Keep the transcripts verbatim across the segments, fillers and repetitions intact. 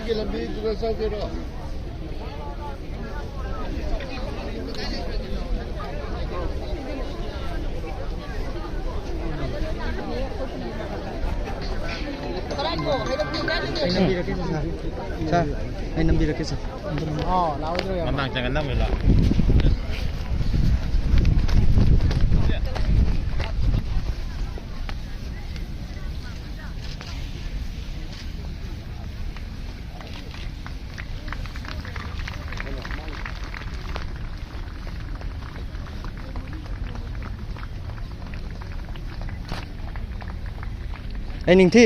ꯂꯝꯕꯤꯗꯨꯗ ꯆꯠꯁꯤꯔꯣ? ꯑꯩ ꯅꯝꯕꯤꯔꯛꯀꯦ, ꯁꯥꯔ꯫ ꯁꯥꯔ, ꯑꯩ ꯅꯝꯕꯤꯔꯛꯀꯦ, ꯁꯥꯔ꯫ ꯃꯃꯥꯡ ꯆꯪꯍꯜꯂꯝꯃꯤꯔꯣ? ꯑꯩ ꯅꯤꯡꯊꯤ꯫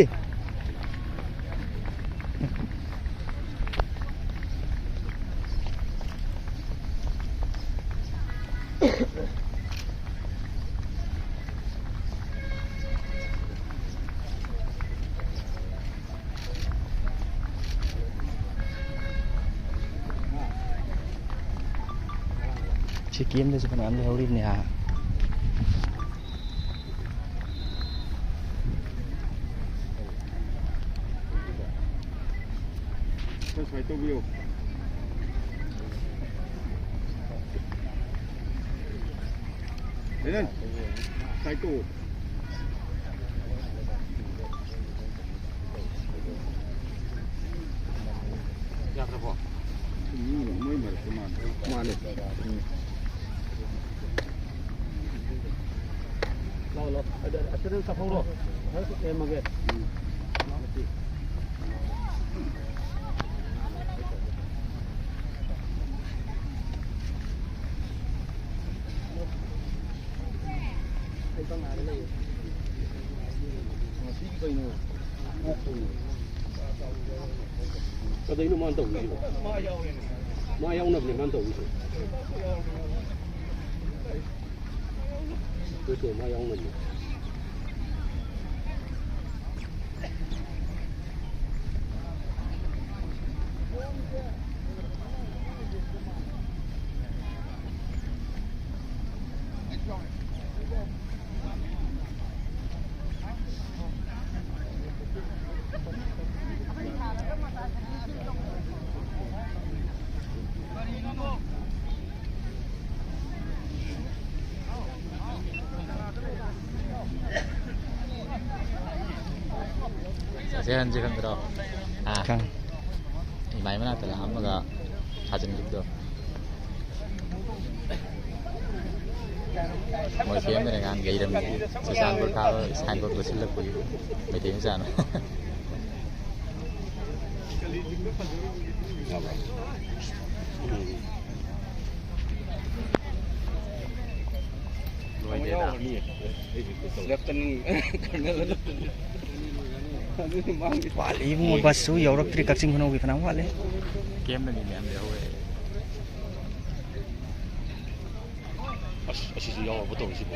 ꯁꯤ ꯀꯦꯝꯗꯁꯨ ꯐꯅꯌꯥꯝ ꯂꯩꯍꯧꯔꯤꯕꯅꯦ ꯍꯥ꯫ ꯈꯔ ꯁꯥꯏꯠ ꯇꯧꯕꯤꯌꯣ꯫ ꯂꯦꯅꯟ, ꯁꯥꯏꯠ ꯇꯧ꯫ ꯌꯥꯗ꯭ꯔꯕꯣ? ꯃꯤ ꯃꯣꯏ ꯃꯔꯛꯇ ꯃꯥꯜꯂꯦ꯫ ꯃꯥꯜꯂꯦ꯫ ꯎꯝ꯫ ꯂꯥꯎ, ꯂꯥꯎ꯫ ꯑꯗ, ꯑꯁꯤꯗ ꯆꯠꯍꯧꯔꯣ꯫ ꯈꯔ ꯁꯦꯝꯃꯒꯦ꯫ ꯎꯝ꯫ ꯉꯁꯤꯒꯤ ꯀꯩꯅꯣ? ꯑꯣꯛꯇꯨꯅꯦ꯫ ꯀꯗꯩꯅꯣ ꯃꯥꯅ ꯇꯧꯔꯤꯁꯤꯕꯣ? ꯃꯥ ꯌꯥꯎꯅꯕꯅꯦ ꯃꯥꯅ ꯇꯧꯔꯤꯁꯦ꯫ ꯅꯠꯇꯦ, ꯃꯥ ꯌꯥꯎꯅꯕꯅꯦ꯫ ꯍꯟꯁꯦ ꯈꯪꯗ꯭ꯔꯣ? ꯑꯥ꯫ ꯈꯪ꯫ ꯏꯃꯥꯏ ꯃꯅꯥꯛꯇ ꯂꯥꯛꯑꯝꯃꯒ ꯊꯥꯖꯤꯟꯈꯤꯕꯗꯣ꯫ ꯃꯣꯏ ꯀꯦꯝꯗꯅ ꯉꯍꯥꯟ ꯌꯩꯔꯝꯃꯤ꯫ ꯆꯨꯔꯆꯥꯟꯄꯨꯔ ꯀꯥꯕ ꯁꯥꯏꯟꯕꯣꯔꯗ ꯀꯣꯏꯁꯤꯜꯂꯛꯄꯒꯤ ꯃꯩꯇꯩ ꯃꯆꯥꯅ꯫ ꯋꯥꯠꯂꯤ ꯏꯕꯨꯡꯉꯣ, ꯕꯁꯁꯨ ꯌꯧꯔꯛꯇ꯭ꯔꯤ, ꯀꯛꯆꯤꯡ ꯈꯨꯅꯧꯒꯤ ꯐꯅꯌꯥꯝ ꯋꯥꯠꯂꯤ꯫ ꯀꯦꯝꯗꯒꯤ ꯃꯌꯥꯝ ꯂꯩꯍꯧꯋꯦ꯫ ꯑꯁ, ꯑꯁꯤꯁꯨ ꯌꯥꯎꯔꯕ ꯇꯧꯔꯤꯁꯤꯕꯣ?